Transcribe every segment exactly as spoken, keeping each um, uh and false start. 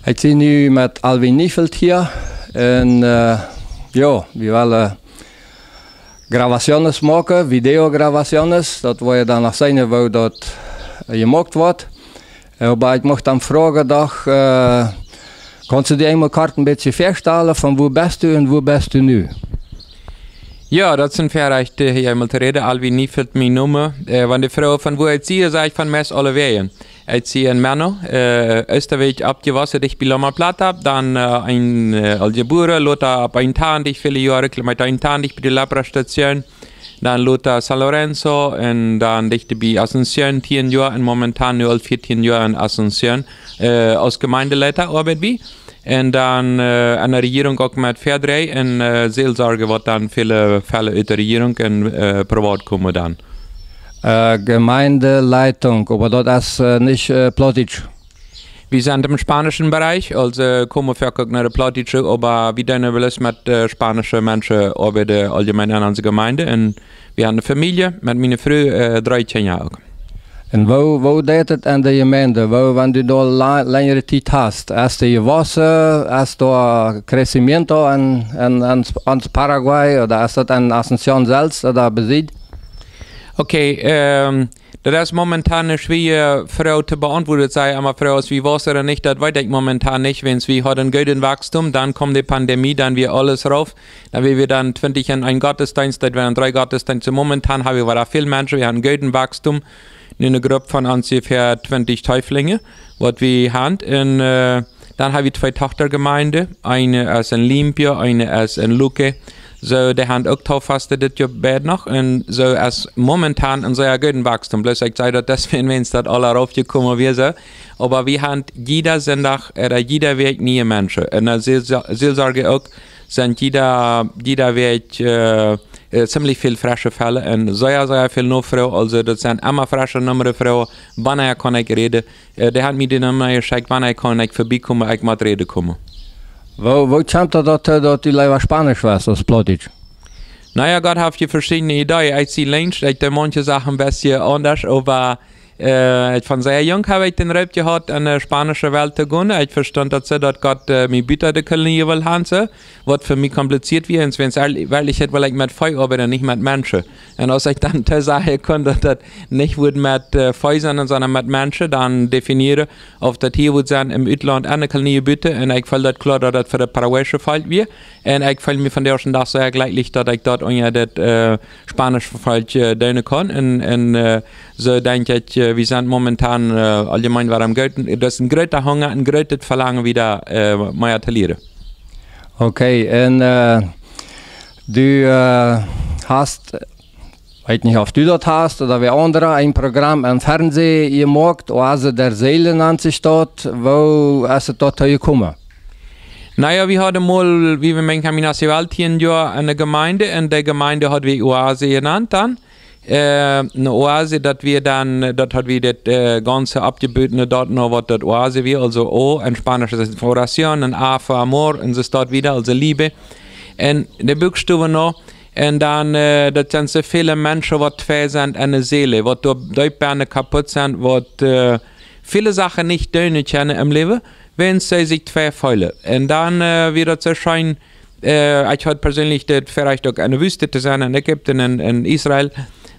Ekj sie nu met Alwin Niefeld hia. Un, eh, jo, wie wellen grabaciones moaken, Videograbaciones. Daut woa jie dan noch seenen, woo daut, eh, jemoakt woat. Eh, oba ekj mucht dan froagen, doch, eh, kaust du die eemol kort een bät väastalen, von wua best du un wua best du nu? Jo, daut es een Väarajcht, eh, hia eemol to räden. Alwin Niefeld, mien Nomen. Eh, wan dee froagen, von wua ekj sie, saj ekj von meist aulewäajen. Ekj sie en Menno, eh, Oosterwijk oppjewossen, dicht bie Loma Plata, dan, eh, een, eh, aul jebuaren, lota opp een Tandich, väle Joaren, Kilomeeta een Tandich bie de Lepra Station, dan lota San Lorenzo un dan dicht bie Asunción, tieen Joa un momentan nu aul vieetieen Joa en Asunción, eh, aus Gemeindeleiter oabeid wie. Un dan, eh, aun de Rejierunk uk met Väadrääj un, eh, Seelsorge, waut dan väle Fälle ut de Rejierunk un, eh, privat komen dan. Eh, Gemeindeleitung, oba daut es, eh, nich, eh, Plautdietsch. Wie sent em spanischen Bereich, aulsoo komen foaken uk no de Plautdietsche, oba wie doonen bloos met, eh, spanische Menschen oabeiden auljemein en onse Gemeinde. Un wie haben eene Famielje met miene Fru, eh, dree Kjinja uk. Un woo, woo deit et aun de Jemeent? Woo, wan du doa la-, lenjre Tiet hast, es dee jewossen, es doa crecimiento en, en, en, en Paraguay, ooda es daut en Asunción selfst, ooda besied? Okay, ehm, daut es momentan eene schwoare Froag to beauntwuaden, saj ekj emma, Froag es, woo woat et ooda nich, daut weet ekj momentan nich, wiels wie hauden goodet Wachstum, dan kjeem de Pandemie, dan wia aules rauf, dan wia wie dan twintich en een Gottesdienst, daut wieren dree Gottesdienste. Momentan haben wie wada väl Menschen, wie haben goodet Wachstum, nu eene Grupp von onjefäa twintich Täuflinge, waut wie haben. Un, eh, dan haben wie twee Tochtergemeinden, eene es en Limpio, eene es en Luque. Soo, dee haben uk Tauffesten dit Joa beid noch. Un soo es momentan een sea goodet Wachstum. Bloos ekj saj daut, daut wie en Mens daut aule raufjekomen wia soo. Oba wie haben jieda Sindach, eh, jieda Wäakj niee Menschen. Un dan Seel-, Seelsorge uk, sent jieda, jieda Wäakj, eh, eh, ziemlich väl fresche Fälle un sea, sea väl Nofroag. Aulsoo, daut sent emma fresche Nummer Froagen, wanea kaun ekj räden? Eh, dee haben mie de Numma jeschekjt, wanea kaun ekj verbiekomen, ekj mott räden komen. Woo, woo kjemt daut, daut, eh, daut du leewa Spanisch west aus Plautdietsch? Na jo, Gott haft je veschiedne Ideeen. Ekj sie links, ekj doo manche Sachen een bät aundasch, oba Eh, ekj von sea junk hab ekj dän Roop jehaut, en de spanische Welt to gonen. Ekj vestunt daut soo, daut Gott, eh, mie buta de Kolonie well han, soo. Waut fa mie kompliziert wia, un wiels en Werkjlichkjeit well ekj met Vee oabeiden, nich met Menschen. Un aus ekj dan to sajen kunn, daut daut nich wudd met, eh, Vee sennen, sonda met Menschen, dan definieren, auf daut hia wudd sennen, em Utlaunt, en de Kolonie buta. Un ekj feeld daut kloa, daut daut fa de paraguayische Volkj wia. Un ekj feel mie vondoag dän Dach sea jlekjlich, daut ekj daut unja dit, eh, spanische Volkj, eh, doonen kaun. Un, un, eh, soo denkj ekj, eh, wie sent momentan, eh, auljemein wada aum gooden, daut es een groota Hunga, een grootet Velangen wada, eh, mea to lieren. Okay, un, eh, du, eh, hast, weet nich auf du daut hast ooda wäa aundre, een Program em Fernsehen jemoakt, Oase der Seelen nant sikj daut. Woo es et doatoo jekomen? Na jo, wie hauden mol, wie wie meen, Caminase Welt hia en Joa en de Gemeinde, un de Gemeinde haud wie Oase jenant dan. Eh, eene Oase, daut wia dan, daut haud wie daut, eh, gaunze aufjebut, daut no waut daut Oase wia, aulsoo O, en Spanisch es et oración, un A fa amor, un soo steit wada, aulsoo Liebe. Un de Buakstowen no, un dan, eh, daut sent soo väle Menschen, waut twei sent en de Seel, waut doa deep bennen kaputt sent, waut, eh, väle Sachen nich doonen kjennen em Läwen, wan see sikj twei feelen. Un dan, eh, wia daut soo scheen, eh, ekj haud perseenlich daut Väarajcht uk en de Wüste to sennen, en Ägipten, en, en Israel.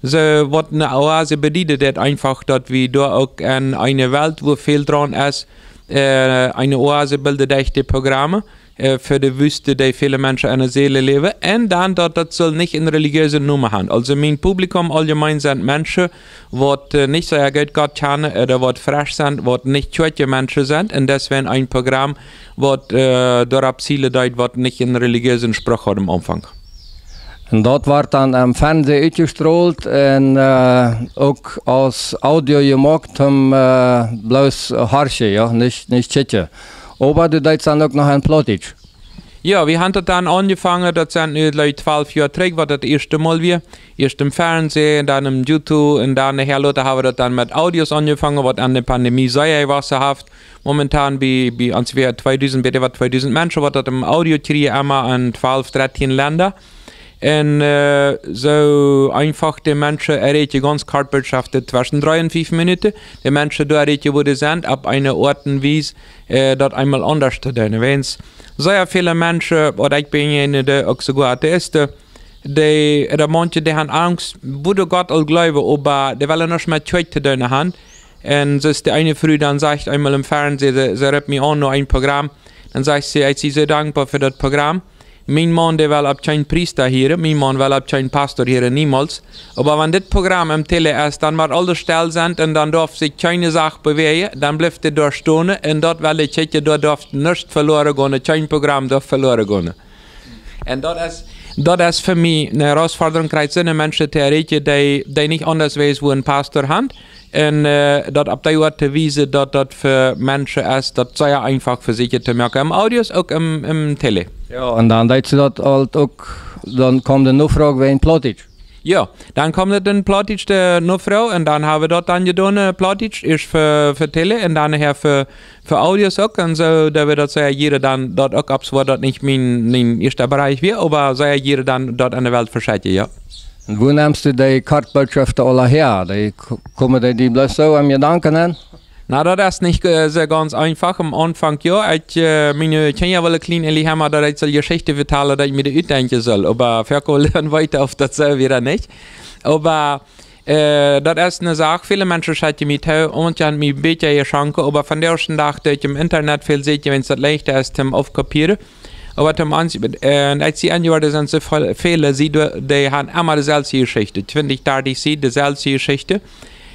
Soo, waut eene Oase bediet, daut eefach, daut wie doa uk en eene Welt, wua väl draun es, eh, eene Oase bilden derch de Programme, eh, fa de Wüste, dee väle Menschen en de Seel läwen. Un dan daut, daut saul nich een relijeesen Nomen han. Aulsoo mien Publikum auljemein sent Menschen, waut, eh, nich sea goot Gott kjanen, eh, ooda waut fresch sent, waut nich Kjoakjenmenschen sent. Un daut wia een Programm, waut, eh, doaropp zielen deed, waut nich een relijeesen Spruch haud aum Aunfank. Un daut woat dan aum Fernsehen utjestrolt un, eh, uk aus Audio jemoakt, om, eh, bloos horchen, jo, nich, nich kjikjen. Oba du deetst dan uk noch en Plautdietsch? Jo, wie haben daut dan aunjefongen, daut sent nu, jleew ekj, twalf Joa trigj, waut daut ieeschte Mol wia. Ieescht em Fernsehen, dan em YouTube un dan nohäa lota haben wie daut dan met Audios aunjefongen, waut aun de Pandemie sea jewossen haft. Momentan bie, bie onjefäa tweedusent, bät äwa tweedusent Menschen, waut daut em Audio kjrieen, emma en twalf, dartieen Lenda. Un, äh, soo eenfach de Menschen erreichen, gaunz kort Botschoften tweschen dree un fief Minuten. De Menschen doa erreichen, wua dee sent, opp eene Oat un Wies, äh, daut eemol aundasch to doonen. Wiels sea väle Menschen, waut ekj bejäajne, dee uk soogoa Atheisten, dee, ooda manche, dee haben Angst, wua dee Gott aul jleewen, oba dee wellen nuscht met Kjoakj to doonen haben. Un soo aus de eene Fru dan sajcht, eemol em Fernsehen, see, see roopt mie aun no een Program. Dan sajcht see, ekj sie soo dankboa fa daut Program. Mien Maun, dee well opp kjeen Priesta hieren, mien Maun well opp kjeen Pastor hieren, niemols. Oba wan dit Program em Tele es, dan woat aules stell sennen un dan darf sikj kjeene Sach bewäajen, dan blift dee doa stonen un daut well dee Kjoakj, doa darf nuscht veloaren gonen, kjeen Program darf veloaren gonen. Un daut es, daut es fa mie eene Herausforderung, kjrieen soone Menschen to erreichen, dee, dee nich aundasch weeten, wua een Pastor haben. Un, äh, daut opp dee Oat to wiesen, daut daut fa Menschen es, daut sea eenfach fa sikj to moaken. Em Audio es uk em, em Tele. Jo, un dan deed see daut aul uk, dan kjeem de Nofroag wäajen Plautdietsch. Jo, dan kjeem daut en Plautdietsch, de Nofroag, un dan hab wie daut dan jedonen, äh, Plautdietsch, ieescht fa, fa Tele un dan nohäa fa, fa Audio uk. Un soo, daut wie daut sea jieren dan daut uk opp, wua daut nich mien, mien ieeschta Bereich wia, oba sea jieren dan daut aun de Welt veschekjen, jo. Un wua nemst du dee Kortbotschoften aula häa? Dee k-, komen dee die bloos soo aum Jedanken aun? Na, daut es nich, äh, soo gaunz eenfach. Aum Aunfank, jo, ekj, äh, miene Kjinja wullen kjlien eejentlich emma, daut ekj sull Jeschichten vetalen, daut ekj mie dee utdenkjen sull. Oba foaken wullen dee weeten, auf daut soo wia ooda nich. Oba, äh, daut es eene Sach, väle Menschen schekjen mie too, un dee haben mie Bieekja jeschonken, oba vondoag dän Dach derch em Internet väl seenen, wan daut leichta es, toom aufkopieren. Oba toom ons, äh, un ekj sie enjoa, doa sent soo väl, väle, see, dee, dee haben emma deeselwje Jeschicht. Twintich, dartich Sied, deeselwje Jeschicht.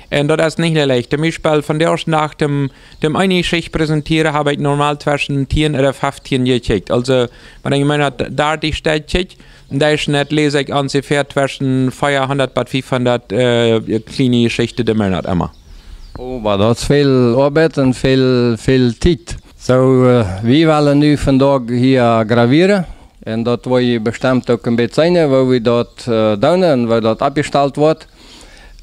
Un daut es nich soo leicht. Toom Biespel vondoag dän Dach, toom, toom eene Jeschicht präsentieren, hab ekj normal tweschen tieen ooda feftieen jekjikjt. Aulsoo, wan eena mien haft dartich Städ jekjikjt, un doa es nett, läs ekj onjefäa tweschen veahundat bat fiefhundat, äh, kjliene Jeschichten dän Moonat emma. Oh, oba daut es väl Oabeit un väl, väl Tiet. Soo, äh, wie wellen nu vondoag hia gravieren. Un daut woa jie bestemt uk een bät seenen, woo wie daut, äh, doonen un woo daut oppjestalt woat.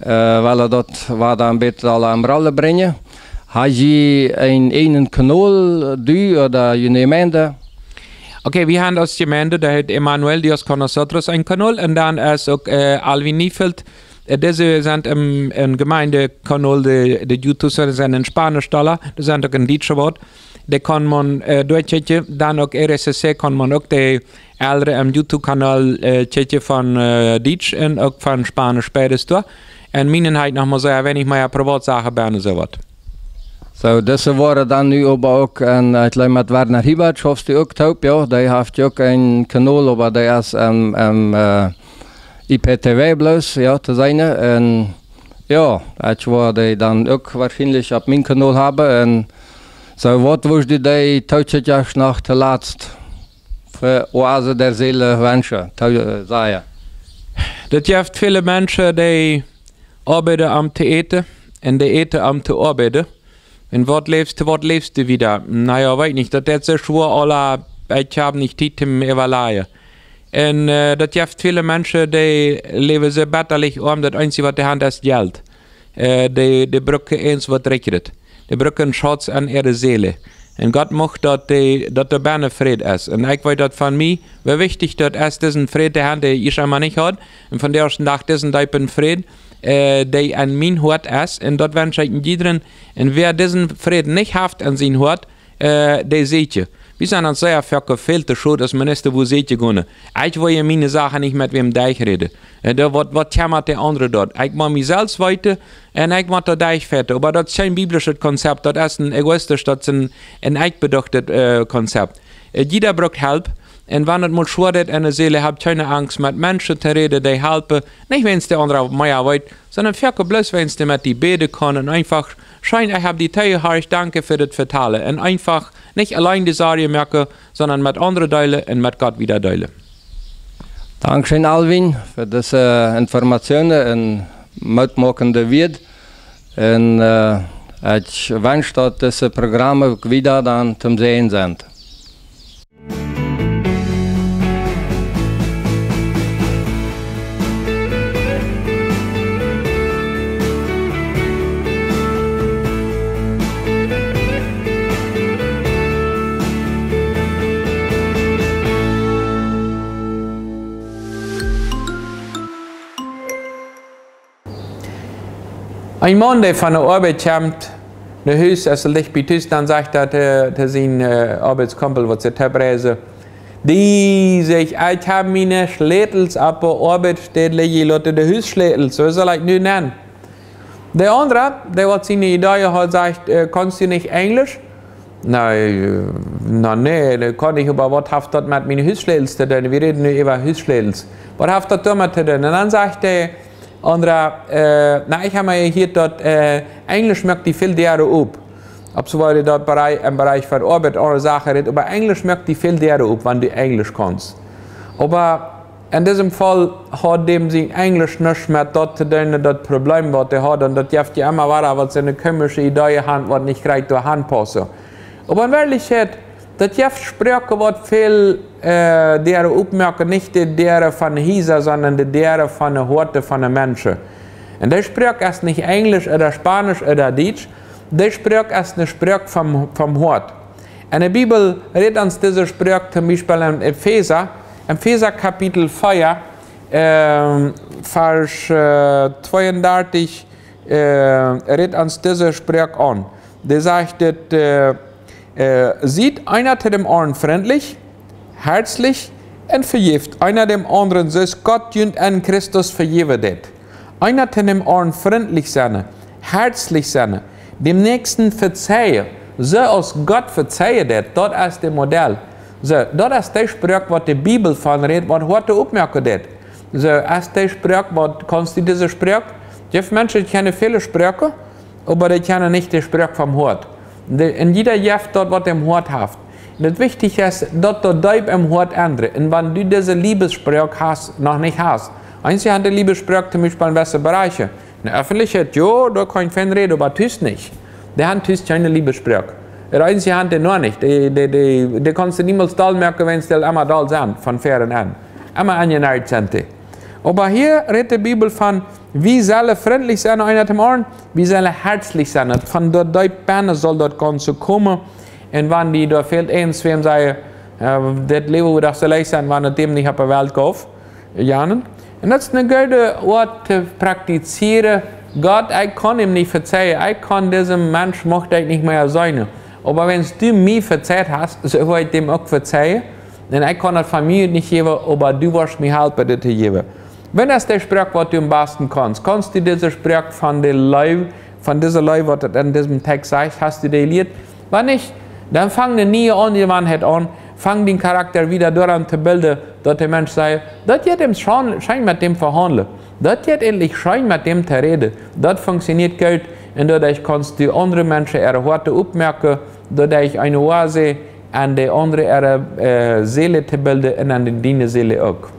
Äh, well daut wada een bät aula aum Rollen brinjen. Hast du eenen eejnen Kanal, du ooda june Jemeent? Okay, wie haben aus Jemeent, dee heet Emanuel, Dios con nosotros, een Kanal. Un dan es uk, äh, Alvin Niefeld, äh, dise sent em, em Jemeentekanal, de, de YouTube sent en Spanisch, doa, dee sent uk en Dietsch waut. Dee kaun maun, äh, doa kjikjen, dan uk R S C kaun maun uk de Elren em YouTube-Kanal, äh, kjikjen von, äh, Dietsch un uk von Spanisch beides doa. Un mienen hab ekj noch mau sea weinich mea Privatsachen bie un soo waut. Soo, dise woaren dan nu oba uk, un, äh, ekj jleew met Werner Hiebert schaufst du uk toop, jo, dee haft uk een Kanal, oba dee es em, em, äh, I P T V bloos, jo, to seenen. Un jo, ekj woa dee dan uk woarschienlich opp mienen Kanal haben. Un soo, waut wurscht du dee Tookjikjasch noch toolatst fa Oase der Seele wenschen, to, äh, sajen? Daut jeft väle Menschen, dee oabeiden om to äten un dee äten om to oabeiden. Un waut läfst, waut läfst du wieda? Na jo, weet nich, daut es soo schwoa, aula, ekj hab nich Tiet toom äwalajen. Un, äh, daut jeft väle Menschen, dee läwen soo bettalich oam, daut eensje waut dee haben es Jelt. Äh, dee, dee brucken eent waut rikjret. Dee brucken Schutz aun äare Seelen. Un Gott mucht daut dee, daut doa bennen Fräd es. Un ekj weet daut von mie, woo wichtich daut es, disen Fräd to haben, dee ekj emma nich haud. Un vondoag dän Dach disen deepen Fräd, äh, dee aun mien Hoat es. Un daut wensch ekj jiedrem. Un wäa disen Fräd nich haft aun sien Hoat, äh, dee sieekjt. Wie sent ons sea foaken väl to schod aus Menschen wua sieekjen gonen. Ekj well je miene Sachen nich met wäm derchräden. Äh, daut, waut, waut kjemmat de aundre doa? Ekj mott mie selfst weeten un ekj mott doa derchfechten. Oba daut es kjeen biblischet Konzept, daut es een egoistisch, daut es een, een ekjbedochtet, äh, Konzept. Äh, jieda brukt Help. Un wan et mol schwoa es enne Seel, hab kjeene Angst, met Menschen to räden, dee halpen. Nich wäajens de aundra mea weet, sonda foaken bloos wäajens dee met die bäden kaun un eenfach: Scheen, ekj hab die toojehorcht, danke fa daut Vetalen. Un eenfach nich auleen de Sorjen moaken, sonda met aundre deelen un met Gott wieda deelen. Dankscheen, Alvin, fa dise Informationen un mootmoakende Wieed. Un, äh, ekj wensch, daut dise Programme wieda dan toom Säajen sent. Een Maun, dee von de Oabeit kjemt no Hus, aus hee licht bie Tus, dan sajcht hee to, to sienen, äh, Oabeitskumpel, waut see toop reisen: "Du," sajcht hee, "ekj hab miene Schlätels opp de Oabeitsstäd lijen jeloten, de Husschlätels, woo saul ekj nu nenn?" De aundra, dee waut siene Idee haud, sajcht: "Äh, kaust du nich Enjlisch?" "Na, äh, na, nä, daut kaun ekj, oba waut haft daut met miene Husschlätels to doonen? Wie räden nu äwa Husschlätels. Waut haft daut doamet to doonen?" Un dan sajcht de aundra: "Äh, na, ekj hab mol jehieet, daut, äh, Enjlisch moakt die väl Däaren op." Opp soo wia daut Bereich, em Bereich von Oabeit, aundre Sachen räden, oba Enjlisch moakt die väl Däaren op, wan du Enjlisch kaust. Oba en disem Faul haud däm sien Enjlisch nuscht met daut to doonen, daut Problem, waut hee haud. Un daut jeft je emma wada, waut soone komische Ideen haben, waut nich krakjt doa aunpaussen. Oba en Werkjlichkjeit, daut jeft Sproaken, waut väl, äh, Däaren opmoaken, nich de Däaren von de Hiesa, sonda de Däaren von de Hoaten von de Menschen. Un dee Sproak es nich Enjlisch ooda Spaunisch ooda Dietsch. Dee Sproak es eene Sproak vom, vom Hoat. Un de Bibel rät ons dise Sproak toom Biespel en Efeesa, Efeesa Kapitel vea, ähm, Varsch, äh, tweeundartich, äh, rät ons dise Sproak aun. Dee sajcht daut, äh, äh: "Siet eena to däm aundren frintlich, herzlich un vejäft eena däm aundren, soo aus Gott junt en Christus vejäwen deed." Eena to däm aundren frintlich sennen, herzlich sennen, däm Näakjsten vezeien, soo aus Gott vezeien deed, daut es daut Modell. Soo, daut es dee Sproak, waut de Bibel von rät, waut Hoaten opmoaken deed. Soo, es dee Sproak, waut, kaust du dise Sproak? Jeft Menschen, dee kjennen väle Sproaken, oba dee kjennen nich de Sproak vom Hoat. De, un jieda jeft daut, waut em Hoat haft. Un daut Wichtichste es, daut daut deep em Hoat endren. Un wan du dise Leewessproak hast, noch nich hast, eenje haben de Leewessproak toom Biespel en jewesse Bereichen. En de Öffentlichkjeit, jo, doa kaun ekj fein räden, oba tus nich. Dee haben tus kjeene Leewessproak. Eenje haben dee noch nich. Dee, dee, dee, dee kaust du niemols doll moaken, wan dee emma doll sent, von väaren aun. Emma aunjenäajt sent dee. Oba hia rät de Bibel von, wie sellen frintlich sennen, eena toom aundren, wie sellen herzlich sennen. Von doa deep bennen saul daut Gaunze komen. Un wan die doa fält, eent, wäm sajen, äh, daut Läwen wudd doch soo leicht sennen, wan et däm nich opp de Welt jeef. Janen. Un daut es eene goode Oat to praktizieren. Gott, ekj kaun am nich vezeien. Ekj kaun disen Mensch, mucht ekj nich mea seenen. Oba wan du mie vejäft hast, soo woa ekj däm uk vezeien. Un ekj kaun daut von mie nich jäwen, oba du woascht mie halpen, dit to jäwen. Waut es dee Sproak, waut du aum basten kaust? Kaust du dise Sproak von de Leew, von dise Leew, waut et en disem Tekst sajcht, hast du dee jelieet? Wan nich, dan fang eene niee Aunjewanheit aun, fang dän Charakta wada doaraun to bilden, daut de Mensch sajcht, daut jeit am scheen, scheen met däm vehaundlen. Daut jeit eejentlich scheen met däm to räden. Daut funktioniert goot. Un doaderch kaust du aundre Menschen äare Hoaten opmoaken, doaderch eene Oase aun de aundre äare, äh, Seel to bilden un aun de diene Seel uk.